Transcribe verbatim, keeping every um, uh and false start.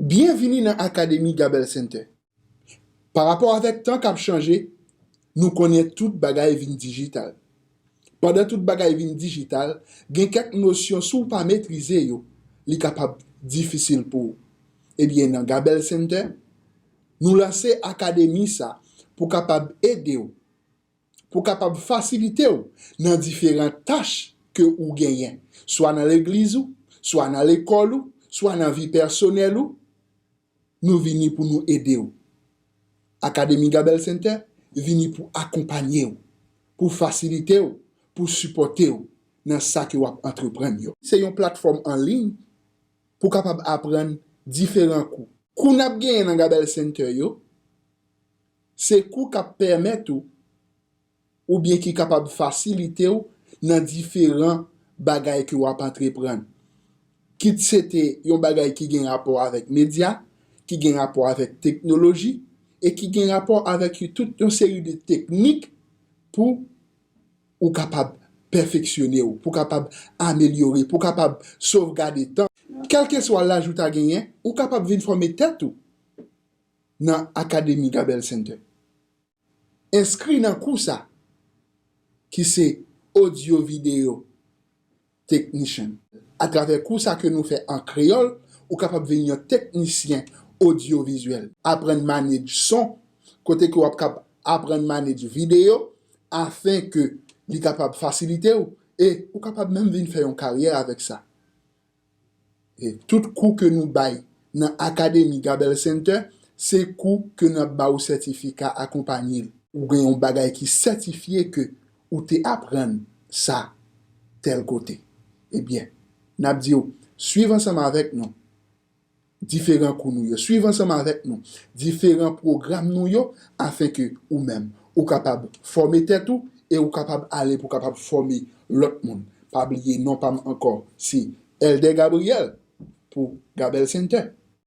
Byenvini nan Akademi Gabel Center. Pa rapò avèk tan k ap chanje, nou konnen tout bagay vin dijital. Pandan tout bagay vin dijital, gen kèk nosyon si w pa metrize yo, li kapab difisil pou ou. Ebyen, nan Gabel Center, nou lanse akademi sa pou kapab ede w, pou kapab fasilite w nan diferan tach ke ou genyen, swa nan legliz ou, swa nan lekòl ou, swa nan vi pèsonèl ou, nou vini pou nou ede w. Akademi Gabel Center vini pou akonpanye w, pou fasilite w, pou sipòte w nan sa ke w ap antreprann yo. Se yon platfòm an liy pou kapab aprann diferan kou. Kou n ap genyen nan Gabel Center yo, se kou k ap pèmèt ou oubyen ki kapab fasilite w nan diferan bagay ke w ap antreprann. Kit se te yon bagay ki gen rapò avèk medya, ki gen rapò avèk teknoloji, e ki gen rapò avèk tout yon seri de teknik pou ou kapab pèfeksyone w, pou kapab amelyore, pou kapab sovgade tan. Kèlkeswa laj ou ta genyen, ou kapab vin fòme tèt ou nan Akademi Gabel Center. Enskri nan kou sa, ki se audio video technician. Atravè kou sa ke nou fè an kreyòl, ou kapab vin yon teknisyen odyovizyèl. Aprann manage son, kote ke w ap kab aprann manage videyo, afin ke li kapab fasilite w, e ou kapab menm vin fè yon karyè avèk sa. E tout kou ke nou bay nan Akademi Gabel Center, se kou ke n ap ba w sètifika akonpanye l. Ou gen yon bagay ki sètifye ke ou te aprann sa tèl kote. Ebyen, n ap di w, swiv ansanm avèk nou diferan kou nou yo. Swiv ansanm avèk nou diferan pwogram nou yo, afin ke ou menm, ou kapab fòme tèt ou e ou kapab ale pou kapab fòme lòt moun. Pa bliye non pa m ankò, se Elder Gabriel pou Gabel Center.